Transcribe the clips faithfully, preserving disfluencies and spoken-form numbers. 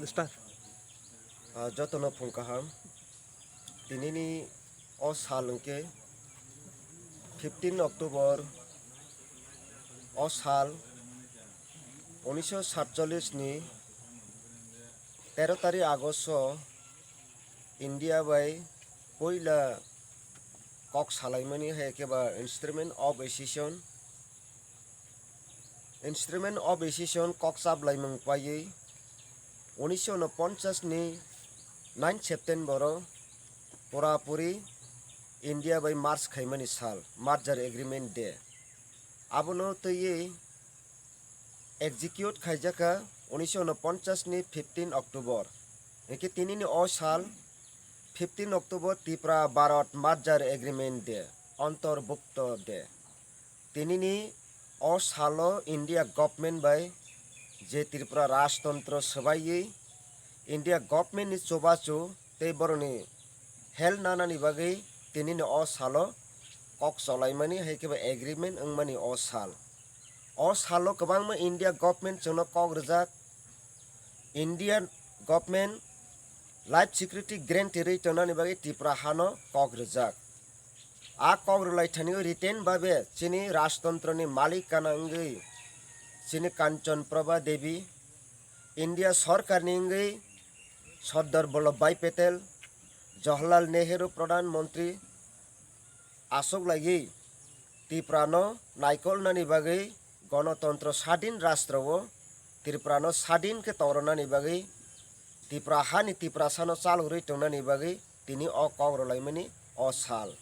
Star. Ah, jotono phung kaham. Tinini o sal hwnkhe fifteen October, o sal unisho satchollish ni tero tarik August o India bai puila kok salaimani hai khe ba Instrument of Accession, Instrument of Accession kok chaplaimung paiwi unisho unoponchas ni nine September o pura puri India bai merge khaimani sal, Merger Agreement Day. Abono twiwi execute khaijakha unisho unoponchas ni fifteen October. Hwnkhe tinini o sal fifteen October Tripura Bharat Merger Agreement Day, Antorbhukto Day. Tinini o salo India government bai je Tripura rajtontro swbaiwi India government ni chubachu tei borokni help nanani bagwi tinini o salo kok cholaimani hai khe ba agreement wngmani o sal. O salo kwbangma India government chwngno kok rwjak, Indian government life security guarantee rwi tongnani bagwi Tripura hano kok rwjak. A kok rwlaithani written babe chini rajtontroni malikana wngwi chini Kanchan Prabha Devi, India sorkarni wngwi Sardar Vallabhbhai Patel, Jawaharlal Nehru Pradhan Mantri achuk laiwi Tripurano naikolnani bagwi Ganatantro Sadin Rastro o Tripurano sadin khe tongronani bagwi, Tripura hani Tiprasano chalurwi tongnani bagwi tini o kok rwlaimani o sal.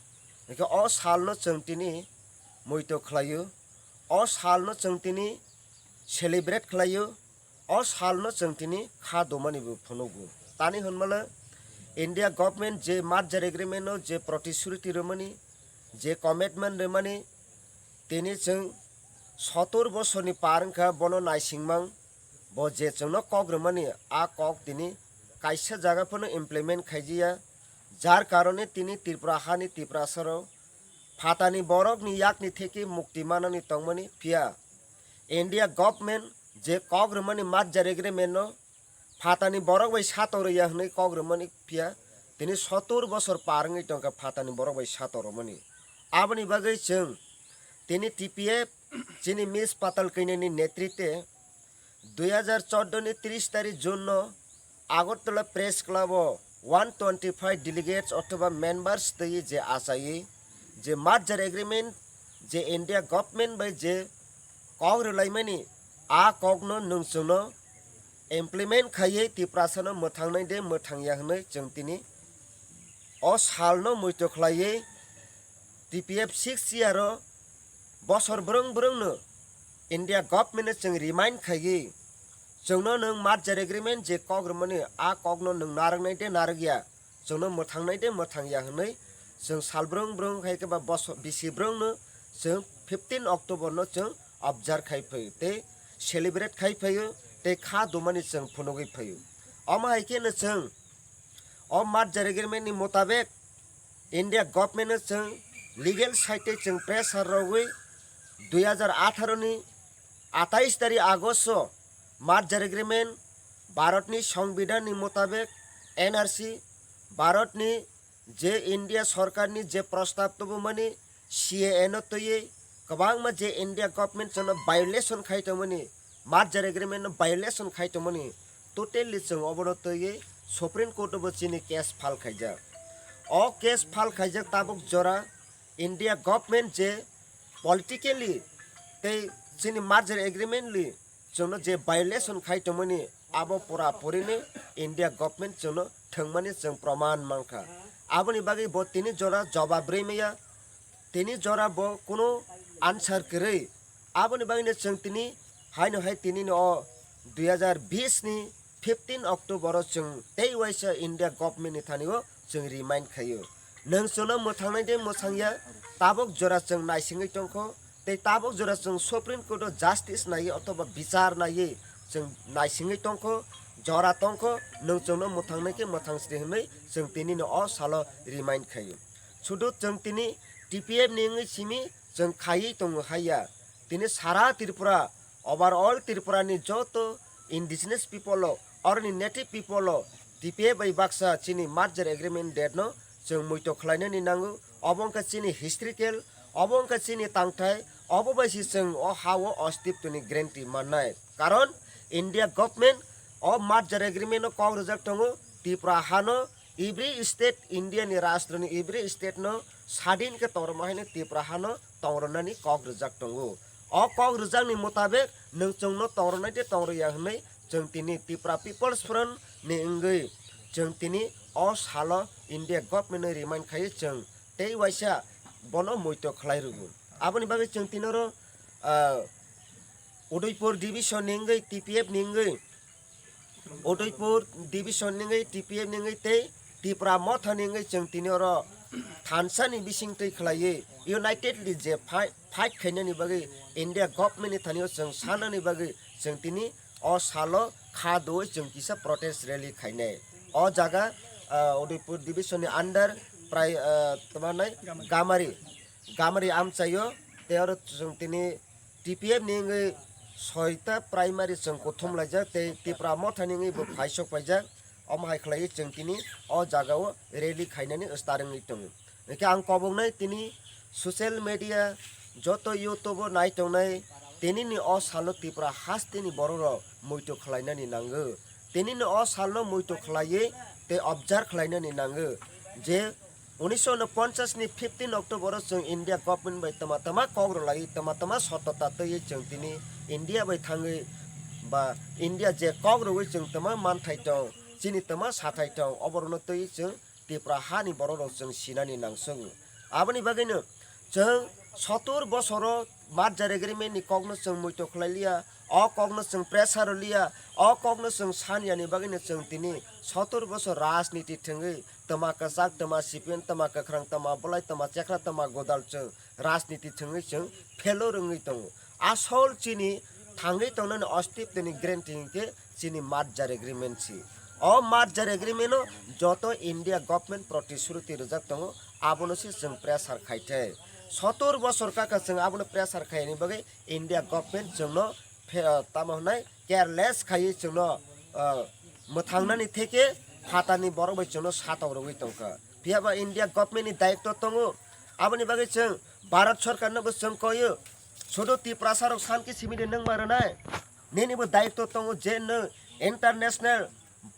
Hwnkhe o salno chwng tini muito khlaio, o salno chwng tini celebrate khlaio, o salno chwng tini kha domani bo phunugo. Tani hwnmale India government je merger agreement no je protisruti rwmani, je commitment rwmani, tini chwng sotor bosorni par wngkha bono naisingmang, bo je chwngno kok rwmani a kok tini kaisa jaga phano implement khaijiya, jar karone tini Tripura hani Tiprasarok phatani borokni yakni theke mukti manani tongmani phiya India government je kok rwmani merger agreement no phatani borok bai sato rwya hwnwi kok rwmani phiya tini sotor bosor par wngwi tongkha phatani borok bai sato rwmani. Aboni bagwi chwng tini T P F chini Miss Patal Kanya ni netritwe dui hajar chordo ni tris tarik June no Agartala Press Club o one twenty five delegates othoba members twi je achaiwi je merger agreement je India government bai je kok rwlaimani a kokno nwng chwngno implement khaiwi Tiprasano mwthangnai de mwthangya hwnwi chwng tini o salno muito khlaiwi T P F six year o bosor brwng brwngno India government no chwng remind khaiwi chwngno nwng merger agreement je kok rwmani a kokno nwng narwknai de narwkya, chwngno mwthangnai de mwthangya hwnwi chwng sal brwng brwng hai khe ba bosor bisi brwngno chwng fifteen October no chwng observe khai phaio tei celebrate khai phaio tei kha dumani chwng phunugwi phaio. Omo hai khe no chwng o merger agreement ni mutabek India government no chwng legal side tei chwng pressure rogwi dui hajar atharo ni atais tarik August o merger agreement Bharat ni Songbidan ni mutabek N R C Bharat ni je India sorkar ni je prostab tubumani C A A no twiwi kwbangma je India government chwngno violation khai tongmani, merger agreement no violation khai tongmani, totally chwng obono twiwi Supreme Court o bo chini case file khaijak. O case file khaijak tabuk jora India government je politically tei chini merger agreement li chwngno je violation khai tongmani, abo pura purini India government chwngno thwngmani chwng proman mankha. Aboni bagwi bo tini jora jobab rwi maya, tini jora bo kunu answer kwrwi. Aboni bagwino chwng tini haino hai tinini o dui hajar bis ni fifteen October o chwng tei waisa India government ni thani o chwng remind khaio. Nwng chwngno mwthangnai de mwthangya, tabuk jora chwng naisingwi tongkho, tei tabuk jora chwng Supreme Court o justice naiwi othoba bichar naiwi chwng naisingwi tongkho, jora tongkho, nwng chwngno mwthangnai khe mwthang sidi hwnwi chwng tinini o salo remind khaio. Sudu chwng tini T P F ni wngwi simi chwng khaiwi tongo haiya. Tini sara Tripura, overall Tripura ni joto indigenous people o, oroni native people o T P F bai baksa chini merger agreement date no chwng muito khlainani nango. Obo wngkha chini historical, obo wngkha chini tangthai, obo bai se chwng o ha o ostipto ni guarantee mannai. Karon India government o merger agreement no kok rijak tongo, Tripura hano every state, India ni rashtra ni every state no sadin khe tongrwma haino Tripura hano tongrwnani kok rijak tongo. O kok rijakni mutabek nwng chwngno tongrwnai tei tongrwya hwnwi chwng tini Tripura People's Front ni wngwi chwng tini o salo India government no remind khai chwng tei waisa bono muito khlai rwgo. Aboni bagwi chwng tini oro, ah, Udaipur division ni wngwi T P F ni wngwi Udaipur division ni wngwi T P F ni wngwi tei Tipra Motha ni wngwi chwng tini oro thansa ni bising twi khlaiwi unitedly je fight, fight khainani bagwi India government ni thani o chwng sanani bagwi chwng tini o salo kha doi chwng kisa protest rally khainai. O jaga, ah, Udaipur division ni under prai, ah, tama nai Gamari, Gamari amchaio tei oro chwng tini T P F ni wngwi soita primary chwng kuthum laijak tei Tipra Motha ni wngwi bo phaisok paijak. Omo hai khlaiwi chwng tini o jaga o rally khainani start wngwi tongo. Hwnkhe ang koboknai tini social media joto YouTube o nai tongnai, tinini o salo Tripura hasteni borok rok muito khlainani nango. Tinini o salno muito khlaiwi tei observe khlainani nango je unisho ponchas ni fifteen October o chwng India government bai tama tama kok rwlaiwi tama tama sotota twiwi chwng tini India bai thangwi ba India je kok rwwi chwng tama manthai tong, chini tama sathai tong, oborokno twiwi chwng Tripura hani borok rok chwng sinani nangsungo. Aboni bagwino chwng sotor bosoro merger agreement ni kokno chwng muito khlai liya, o kokno chwng pressure rw liya, o kokno chwng san yani bagwino chwng tini sotor bosor rajniti thwngwi tama kwchak, tama C P M, tama kwkhrang, tama bolai, tama chekra, tama godal chwng rajniti thwngwi chwng failure wngwi tongo. Asol chini thangwi tongnani ostiptoni guarantee hinkhe chini merger agreement si. O merger agreement o joto India government protishruti rijak tongo, abono se chwng pressure khai thai. Sotor bosor kaka chwng abono pressure khaini bagwi India government chwngno phe-, ah, tamo hwnai careless khaiwi chwngno, ah, mwthangnani theke phatani borok bai chwngno satok rwgwi tongkha. Phiya ba India government ni dayitto tongo. Aboni bagwi chwng Bharat Sarkar no bo chwng koio. Sudu Tiprasa rok san kisimini nung ma rwnai. Nini bo dayitto tongo je nwng international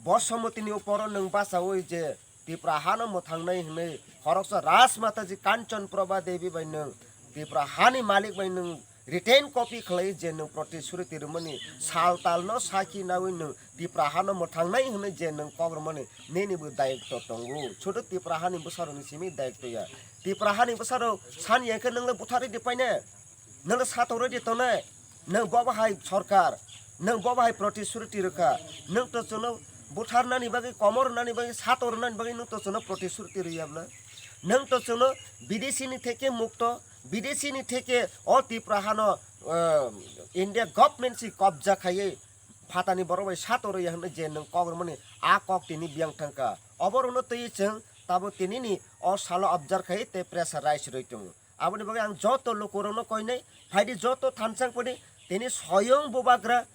bosomotini uporo nwng bachaui je Tipra hano mwthangnai hwnwi khoroksa Rajmataji Kanchan Prabha Devi bai nwng Tipra hani malik bai nwng written copy khlai je nwng protishruti rwmani sal talno sakhi naui nwng Tipra hano mwthangnai hwnwi je nwng kok rwmani nini bo dayitto tongo. Sudu Tipra hani bwsarokni simi dayitto ya. Tipra hani bwsarok san ya khe nwng le butharwi di paine. Nwng le satok rwdi tongnai. Nwng bo bahai sorkar. Nwng bo bahai protishruti rwkha. Nwng to chwngno butharnani bagwi, komor rwnani bagwi, satok rwnani bagwi nwng to chwngno protishruti rwya bwla. Nwng to chwngno bidesi ni theke mukto, bidesi ni theke o Tipra hano, ah, India government si kobja khaiwi phatani borok bai satok rwya hwnwi je nwng kok rwmani a kok tini biyang thangkha. Oborokno twiwi chwng tabuk tinini o salo observe khai tei pressurize rwi tongo. Aboni bagwi ang joto lukurokno koinai, phaidi joto thansa wngphani tini soyong bubagra,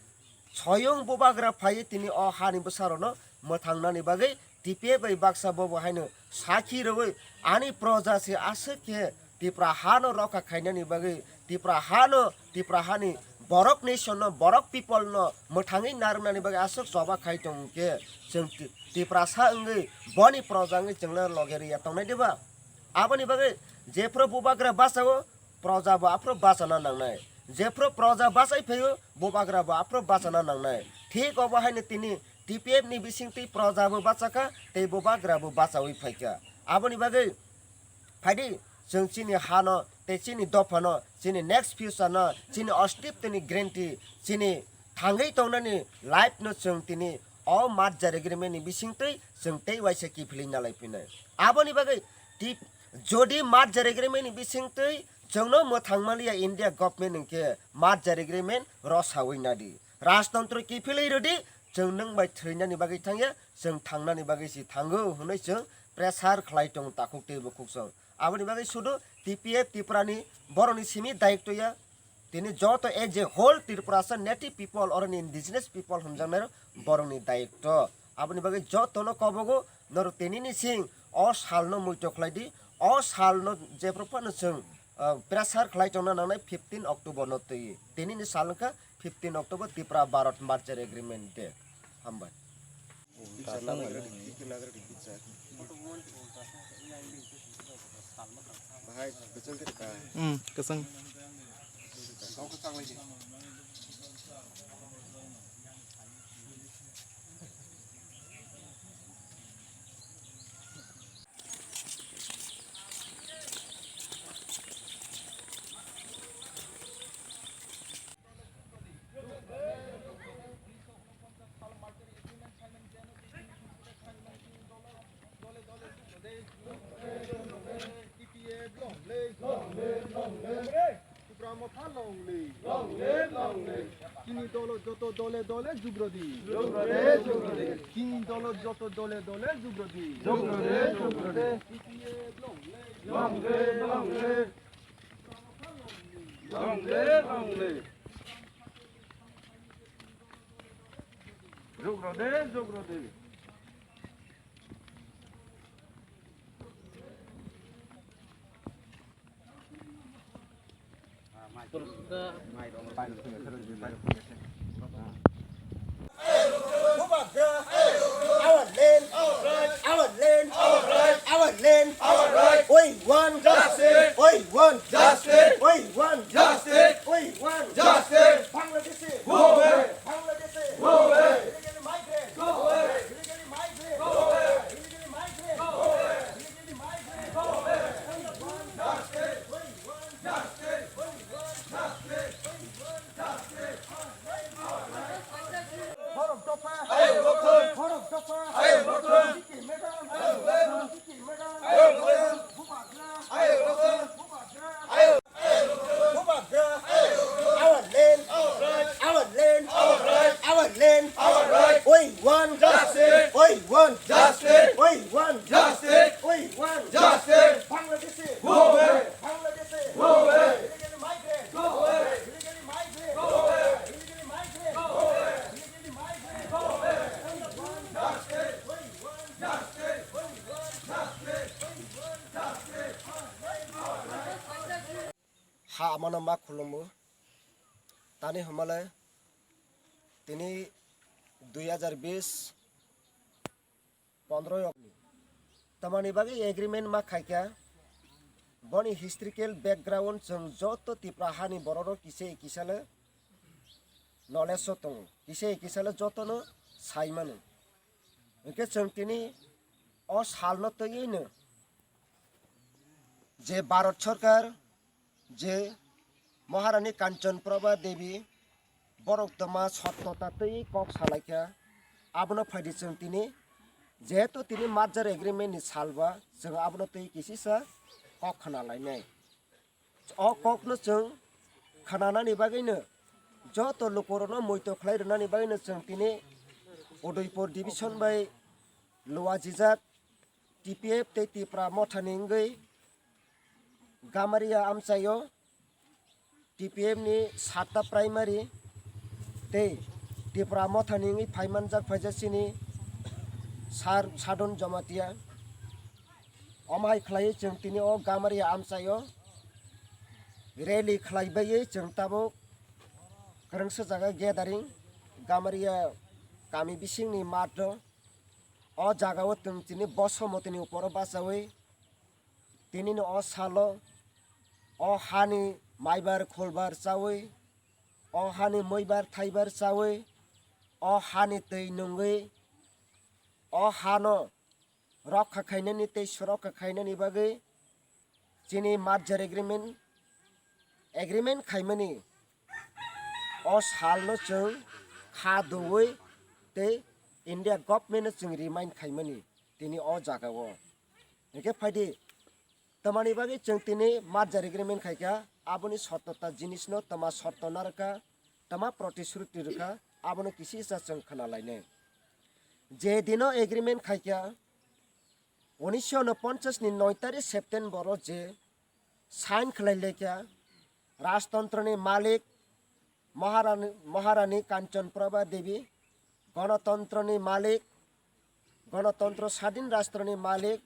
soyong bubagra phaiwi tini o hani bwsarokno mwthangnani bagwi T P F bai baksa bobo haino sakhi rwui ani proja se aswk khe Tipra hano rokha khainani bagwi, Tipra hano, Tipra hani borok nation no, borok people no mwthangwi narwknani bagwi aswk choba khai tongo khe chwng Ti-, Tiprasa wngwi boni proja wngwi chwngno loge rwya tongnai diba? Aboni bagwi jephru bubagra bachao, proja bo aphuru bachana nangnai. Jephru proja bachai phaio, bubagra bo aphuru bachana nangnai. Thik obo haino tini T P F ni bisingtwi proja bo bachakha tei bubagra bo bachaui phaikha. Aboni bagwi phaidi chwng chini hano tei chini dophano, chini next future no, chini ostiptoni guarantee, chini thangwi tongnani life no chwng tini o merger agreement ni bisingtwi chwng tei waisa kiphilwi nalai phinai. Aboni bagwi tip-, jodi merger agreement ni bisingtwi chwngno mwthang manliya India government hwnkhe merger agreement rosawi nadi. Rajtantro kiphilwi rwdi, chwng nwng bai thwinani bagwi thangya, chwng thangnani bagwi si thango hwnwi chwng pressure khlai tongo takhuk tei bukhuk song. Aboni bagwi sudu T P F Tripura ni borokni simi dayikto ya. Tini joto as a whole Tripurasa native people oroni indigenous people hwnjaknai borokni dayikto. Aboni bagwi jotono kobogo norok tinini sing o salno muito khlai di. O salno jephru phano chwng, ah, pressure khlai tongna nangnai fifteen October no twi. Tinini sal wngkha fifteen October Tripura Bharat Merger Agreement Day. Hambai. Hmm, kwchwng. Tipra Motha long live. Long live, long live. Chini dolo joto dole dole jugrodi. Jugrodi, jugrodi. Chini dolo joto dole dole jugrodi. Jugrodi, jugrodi. T P F long live. Long live, long live. Long live, long live. Jugrodi, jugrodi. Our land, our land, our land, our land. We want justice. We want justice. We want justice. We want justice. Bangladeshi. Go away. Bangladeshi. Go away. Illegally migrant. Go away. Illegally migrant. Go away. Illegally migrant. Go away. Illegally migrant. Go away. We want justice. We want justice. We want justice. We want justice. Borok dopha. Borok dopha. Diki madam. Diki madam. Bubagra. Bubagra. Bubagra. Our land, our land, our land, our land. We want justice. We want justice. We want justice. We want justice. Bangladeshi. Go away. Bangladeshi. Go away. Illegally migrant. Go away. Illegally migrant. Go away. Illegally migrant. Go away. Illegally migrant. Go away. We want justice. We want justice. We want justice. We want justice. Ha amano ma khulumbo. Tani hwnmale tini dui hazar bish pondro yokni. Tamani bagwi agreement ma khaikha, boni historical background chwng joto Tipra hani bororok kisa kisale knowledge o tongo, kisa kisale jotono sai mano. Hwnkhe chwng tini o salno twiwi no je Bharat Sarkar je Maharani Kanchan Prabha Devi borok toma sottota twi kok salaikha, abono phaidi chwng tini jehetu tini merger agreement ni salba chwng abono twi kisisa kok khna lainai. O kokno chwng khnanani bagwino joto lukurokno muito khlai rwnani bagwino chwng tini Udaipur division bai luajijak T P F tei Tipra Mothani wngwi Gamaria amchaio T P F ni satta primary tei Tipra Mothani wngwi phaimanjak phaijak chini Sar Sadon Jamatia. Omo hai khlaiwi chwng tini o Gamaria amchaio rally khlaibawi chwng tabuk kwrwngsa jaga gathering Gamaria kami bisingni matro. O jagao chwng tini boso motini uporo bachawi tinini o salo o hani maibar khulbar chawi, o hani muibar thaibar chawi, o hani twi nungwi, o hano rokha khainani tei surokha khainani bagwi chini merger agreement, agreement khaimani o salno chwng kha duwi tei India government no chwng remind khaimani tini o jagao. Hwnkhe phaidi, tamani bagwi chwng tini merger agreement khaikha, aboni sottota jinisno tama sotto narwkha, tama protishruti rwkha, abono kisisa chwng khna lainai. Je dino agreement khaikha, Unisho ponchas ni noi tarik September o je sign khlai lekha, Rajtantroni malik Maharani, Maharani Kanchan Prabha Devi, Ganatantrani malik, Ganatantro Sadhin Rashtrani malik,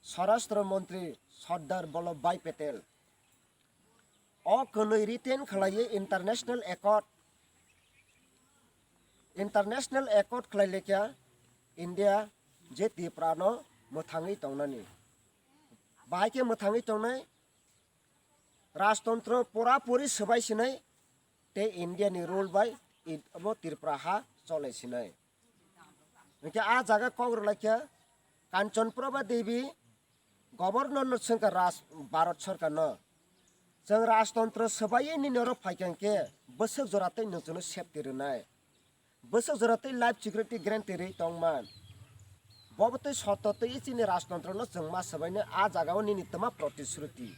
Swarashtra Mantri Sardar Vallabhbhai Patel. O kwnwi written khlaiwi international accord, international accord khlai lekha India je Tripura no mwthangwi tongnani. Bahai khe mwthangwi tongnai, Rajtantro pura puri swbai sinai tei India ni rule bai i-, obo Tripura ha cholai sinai. Hwnkhe a jaga kok rwlai khe Kanchan Prabha Devi Governor no swngkha Raj-, Bharat Sarkar no. Chwng Rajtantro swbaiwi nini oro phaikha hwnkhe bwswk jora tei nwng chwngno safety rwnai. Bwswk jora tei life security guarantee rwi tongman. Bobo tei soto tei chini Rajtantro no chwng ma swbaino a jaga o nini twma protishruti.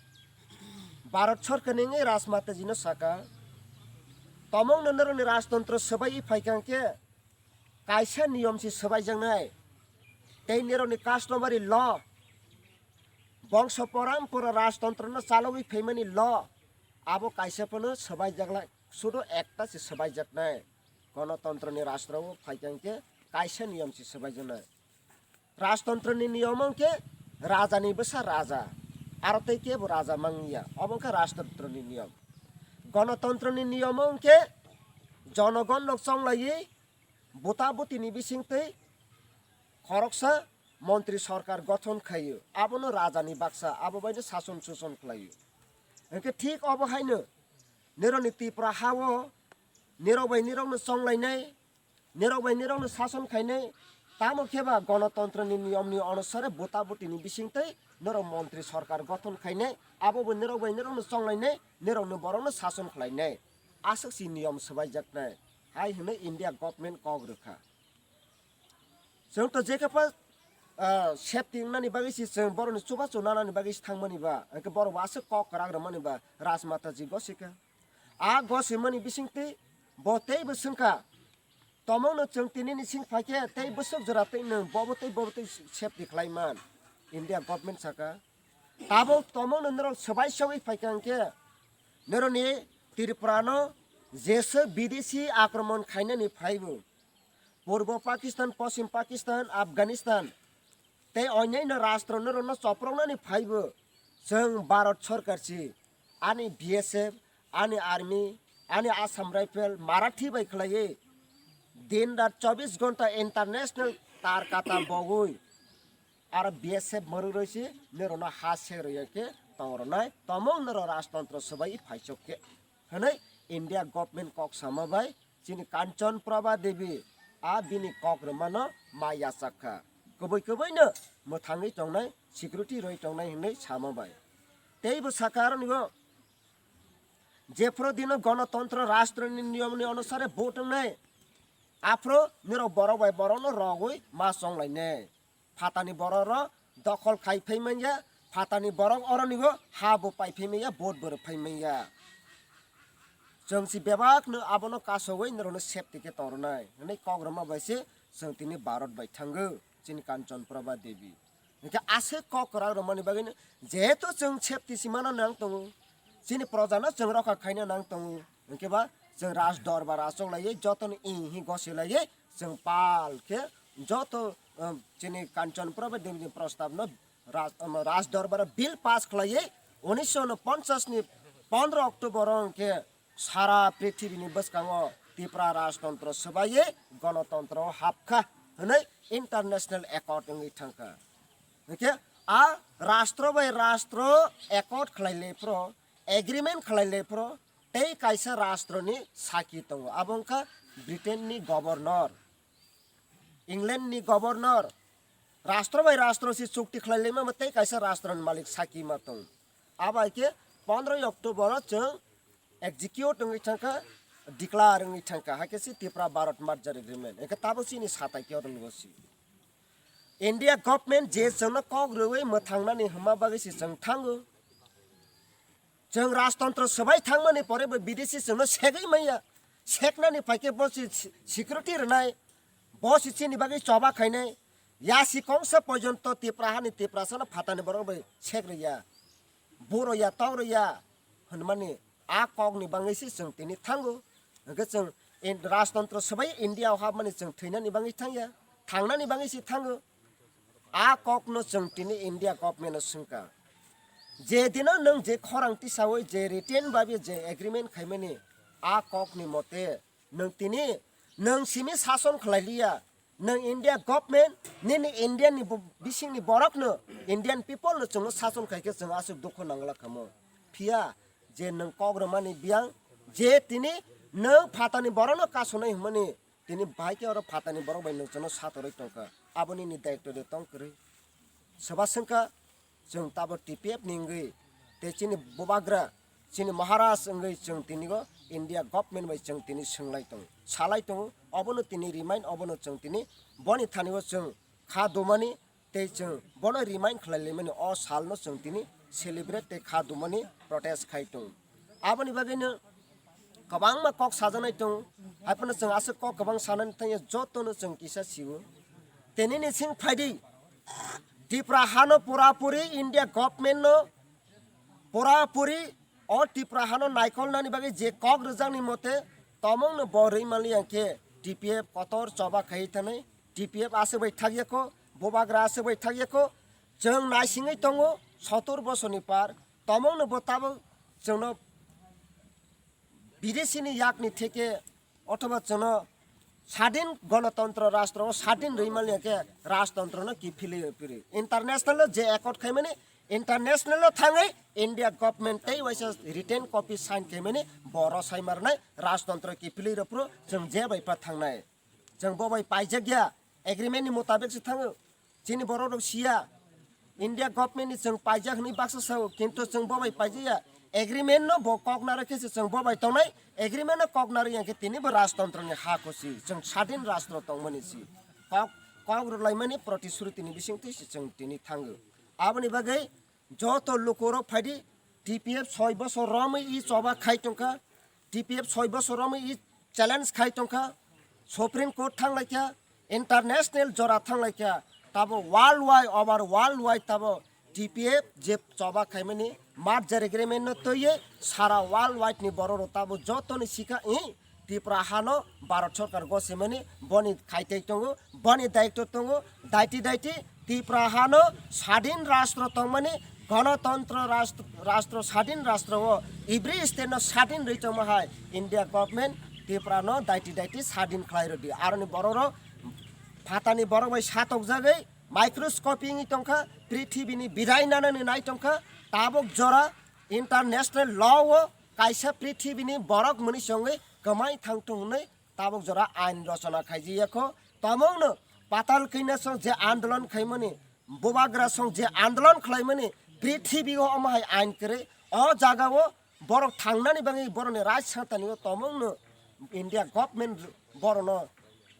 Bharat Sarkar ni wngwi Rajmata ji no saka, tomong no norokni Rajtantro swbaiwi phaikha hwnkhe kaisa niyom se swbaijaknai. Tei nirokni customary law, bongso porampora Rajtantro no chalogwi phaimani law, abo kaisa phano swbaijaknai, sudo ekta se swbaijaknai. Ganatantro ni rastro o phaikha hwnkhe kaisa niyom se swbaijaknai. Rajtantro ni niyom wngkhe raja ni bwsa raja, aro tei kebo raja mangya, obo wngkha Rajtantro ni niyom. Ganatantro ni niyom wngkhe jonogon rok chonglaiwi buta buti ni bisingtwi khoroksa montri sorkar gothon khaio, abono raja ni baksa, abo baino sason suson khlaio. Hwnkhe thik obo haino nirokni Tripura ha o nirok bai nirokno chonglainai, nirok bai nirokno sason khainai, tamo khe ba ganatantro ni niyom ni onusare buta buti ni bisingtwi norok montri sorkar gothon khainai, abo bo nirok bai nirokno chonglainai, nirokno borokno sason khlainai. Aswk si niyom swbaijaknai hai hwnwi India government kok rwkha. Chwng to jekhe pha, ah, safety wngnani bagwi si chwng borokni chubachu nanani bagwi si thangmani ba, hwnkhe borok bo aswk kok kwrak rwmani ba, Rajmata ji gosikha. A gosimani bisingtwi bo teibo swngkha, tomongno chwng tinini sing phaikhe tei bwswk jora tei nwng bobo tei bobo tei safety khlaiman India government saka. Tabuk tomongno norok swbai sogwi phaikha hwnkhe norokni Tripura no jeswk bidesi akromon khainani phaibo. Purbo Pakistan, Poschim Pakistan, Afghanistan tei onyaino rastro norokno choproknani phaibo chwng Bharat Sarkar si, ani B S F, ani army, ani Assam Rifle, Marathi bai khlaiwi din rat chobbish ghonta international tar kata bogwi aro B S F mwrwk rwi si norokno ha se rwya khe tong rwnai, tomong norok rajtantro swbai phaisok khe. Hwnwi India government kok sama bai chini Kanchan Prabha Devi a bini kok rwmano ma yachak kha. Kubui kubui no mwthangwi tongnai, security rwi tongnai hwnwi sama bai. Teibo saka aroni o jephru dino ganatantro rashtroni niyomni onusare vote wngnai, aphru nirok borok bai borokno rogwi ma chonglainai. Phatani borok rok dokhol khai phai manya, phatani borok oroni o ha bo pai phai manya, vote bo rw phai manya. Chwng si bebak no abono kasogwi norokno safety khe tong rwnai hwnwi kok rwma bai se chwng tini Bharat bai thango chini Kanchan Prabha Devi. Hwnkhe aswk kok kwrak rwmani bagwi no jehetu chwng safety si mana nang tongo, chini proja no chwng rokha khaina nang tongo, hwnkhe ba chwng Raj Dorbar achuk laiwi jotono ihi gosi laiwi chwng pal khe joto, um, chini Kanchan Prabha Devini prostab no Raj, um, Raj Dorbar o bill pass khlaiwi unisho ponchas ni pondro October o hwnkhe sara prithibini bwskango Tripura rajtantro swbaiwi ganatantro hapkha hwnwi international accord wngwi thangkha. Hwnkhe a rastro bai rastro accord khlai le phro, agreement khlai le phro, tei kaisa rastroni saki tongo, abo wngkha Britain ni governor, England ni governor. Rastro bai rastro se chukti khlai le ma tei kaisa rastroni malik saki ma tong. Abai khe pondro October o chwng execute wngwi thangkha, declare wngwi thangkha, hai khe se Tripura Bharat merger agreement. Hwnkhe tabuk chini satai khe oro nugo si. India government je chwngno kok rwwi mwthangnani hwnma bagwi se chwng thango. Chwng rajtantro swbai thangmani pore bo bidesi chwngno segwi manya. Seknani phaikhe bo se security rwnai, bo se chini bagwi choba khainai. Yasi kongsa porjonto Tipra hani Tiprasano phatani borok bai sek rwya, bu rwya, tok rwya hwnmani a kokni bangwi se chwng tini thango. Hwnkhe chwng in-, rajtontro swbai India o hapmani chwng thwinani bangwi thangya, thangnani bangwi se thango. A kokno chwng tini India government-no swngkha. Je dino nwng je khorang tisawi je written babi je agreement khaimani, a kokni mote nwng tini nwng simi sason khlai liya. Nwng India government, nini Indian ni bo-, bisingni borokno, Indian people no chwngno sason khaikhe chwng aswk dukhu nangla khamo. Phiya je nwng kok rwmani biyang, je tini nwng phatani borokno kasonai hwnmani, tini bai khe oro phatani borok bai nwng chwngno satorwi tongkha. Aboni ni daityo de tong kwrwi. Soba swngkha, chwng tabo T P F ni wngwi tei chini bubagra, chini Maharaj wngwi chwng tini o India government bai chwng tini swng lai tongo, sa lai tongo, obono tini remind, obono chwng tini boni thani o chwng kha dumani tei chwng bono remind khlai laimani o salno chwng tini celebrate tei kha dumani protest khai tongo. Aboni bagwino kwbangma kok sajaknai tongo, haiphano chwng aswk kok kwbang sanani thangya jotono chwng kisa sio. Tei nini sing phaidi Tripura hano pura puri India government no pura puri o Tripura hano naikolnani bagwi je kok rwjakni mote tomongno bo rwi manliya khe T P F kotor choba khai thanai, T P F aswk bai thakyakho, bubagra aswk bai thakyakho, chwng naisingwi tongo sotor bosorni par, tomongno bo tabuk chwngno bidesini yakni theke othoba chwngno sadin gonotontro rastro o sadin rwi manliya khe rajtontro no kiphilwi phiri. International o je accord khaimani international o thangwi India government tei waisa written copy sign khaimani bo rosai marnai rajtontro kiphilwi rwphru chwng je bai pha thangnai. Chwng bo bai paijak ya, agreement ni mutabek se thango. Chini borok rok siya, India government ni chwng paijak hwnwi baksa sao, kintu chwng bo bai paijak ya. Agreement no bo kok narwk khe se chwng bo bai tongnai, agreement no kok narwk ya khe tini bo rajtontro ni ha kho si, chwng sadin rastro tongmani si. Kok, kok rwlaimani protishruti ni bising twi se chwng tini thango. Aboni bagwi joto lukurok phaidi, T P F soi bosor romwi i choba khai tongkha, T P F soi bosor romwi i challenge khai tongkha, Supreme Court thanglaikha, international jora thanglaikha, tabo world wide, over world wide tabo T P F je choba khaimani merger agreement no twiwi sara world wide ni borok rok tabo jotoni sikha i Tripura hano Bharat Sorkar gosimani boni khaitai tongo, boni daityo tongo, daiti daiti Tripura hano sadin rastro tongmani, gonotontro rastro, rastro sadin rastro o every state no sadin rwi tongma hai India government Tripura no daiti daiti sadin khlai rwdi. Aroni borok rok phatani borok bai satokjagwi microscopy wngwi tongkha, prithibini bidai nanani nai tongkha, tabuk jora international law o kaisa prithibini borok mwnwi se wngwi kwmai thangthung hwnwi tabuk jora ain rochona khaijiyakho. Tamungno patal kailasong je andolon khaimani, bubagrasong je andolon khlaimani, prithibi o omo hai ain kwrwi, o jaga o borok thangnani bagwi borokni right satani o tamungno India government borokno,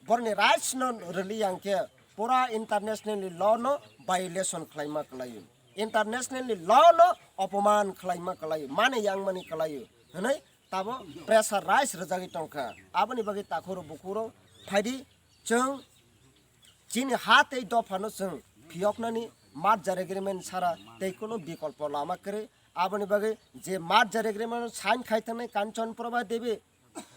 borokni rights no rwli yang khe pura internationally law no violation khlaima kwlaio, internationally law no opoman khlaima kwlaio, mane yang mani kwlaio hwnwi tabo pressurize rwjagwi tongkha. Aboni bagwi takhurok bukhurok phaidi chwng chini ha tei dophano chwng phiyoknani merger agreement sara tei kunu bikolpo lama kwrwi. Aboni bagwi je merger agreement sign khai thangnai Kanchan Prabha Devi,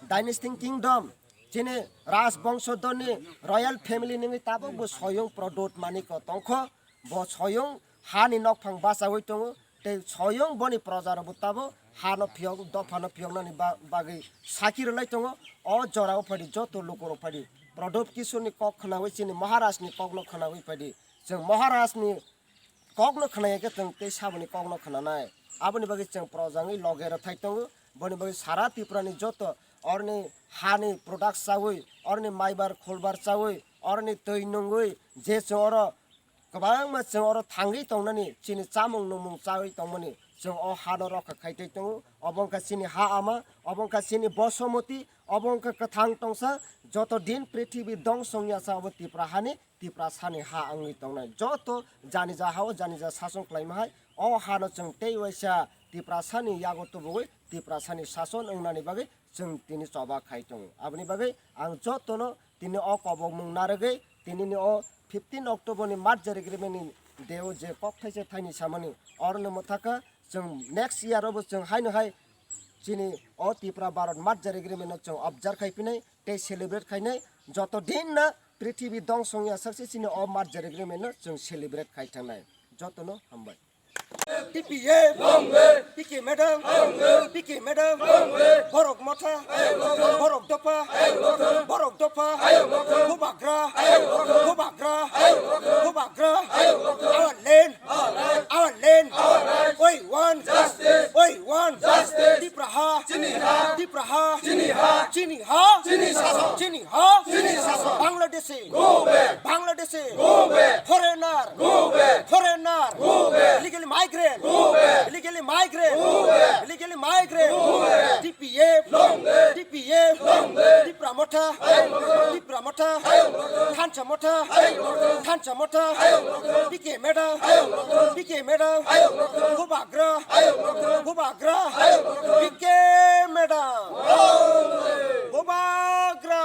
Dynasty Kingdom, chini Raj Bongso Dhoni Royal Family nungwi tabuk bo soyung Pradyot Manikya tongkho, bo soyung hani nokphang bachawi tongo, tei soyung boni proja rok bo tabuk hano phiyok, dophano phiyoknani ba-, bagwi saki rwlai tongo. O jorao phaidi joto lukurok phaidi Pradyot Kishore ni kok khwnawi chini Maharaj ni kokno khwnawi phaidi. Chwng Maharaj ni kokno khwnaya khe chwng tei saboni kokno khwnanai. Aboni bagwi chwng proja wngwi loge rwthai tongo. Boni bagwi sara Tripura ni joto oroni hani product chawi, oroni maibar khulbar chawi, oroni twi nungwi je chwng oro kwbangma chwng oro thangwi tongnani, chini chamung nungmung chawi tongmani chwng o hano rokha khai tei tongo. Obo wngkha chini ha ama, obo wngkha chini Bosomoti, obo wngkha kwthang tongsa. Joto din prithibi dongso wngya sa obo Tripura hani Tiprasani ha wngwi tongnai joto janija hao janija sasong khlaima hai o hano chwng tei waisa Tiprasani yago tubugwi Tiprasani sason wngnani bagwi chwng tini choba khai tongo. Aboni bagwi ang jotono tini o kobokmung narwgwi Tinini o fifteen October ni merger agreement ni deo je kok thaisa thaini samani, oro no mwthaka chwng next year o bo chwng haino hai chini o Tipra Bharat merger agreement no chwng observe khai pinai tei celebrate khainai. Joto din na prithibi dong song ya sakse chini o merger agreement no chwng celebrate khai thangnai. Jotono hambai. T P F, P K madam, P K madam, borok motha, borok dopha, borok dopha, bubagra, bubagra, bubagra, our land, our land, we want justice, we want justice, Tipra ha, chini ha, Tipra ha, chini ha, chini ha, chini sason, chini ha, chini sason, Bangladeshi, go back, Bangladeshi, go back, foreigner, go back, foreigner, go back, illegally migrant, go back, illegally migrant, go back, illegally migrant, go back, T P F, long live, T P F, long live, Tipra motha, Tipra motha, thansa motha, thansa motha, P K madam, P K madam, bubagra, bubagra, P K madam, bubagra,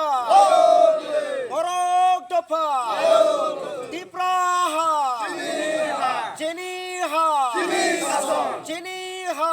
borok dopha, Tipra ha, chini ha, chini ha.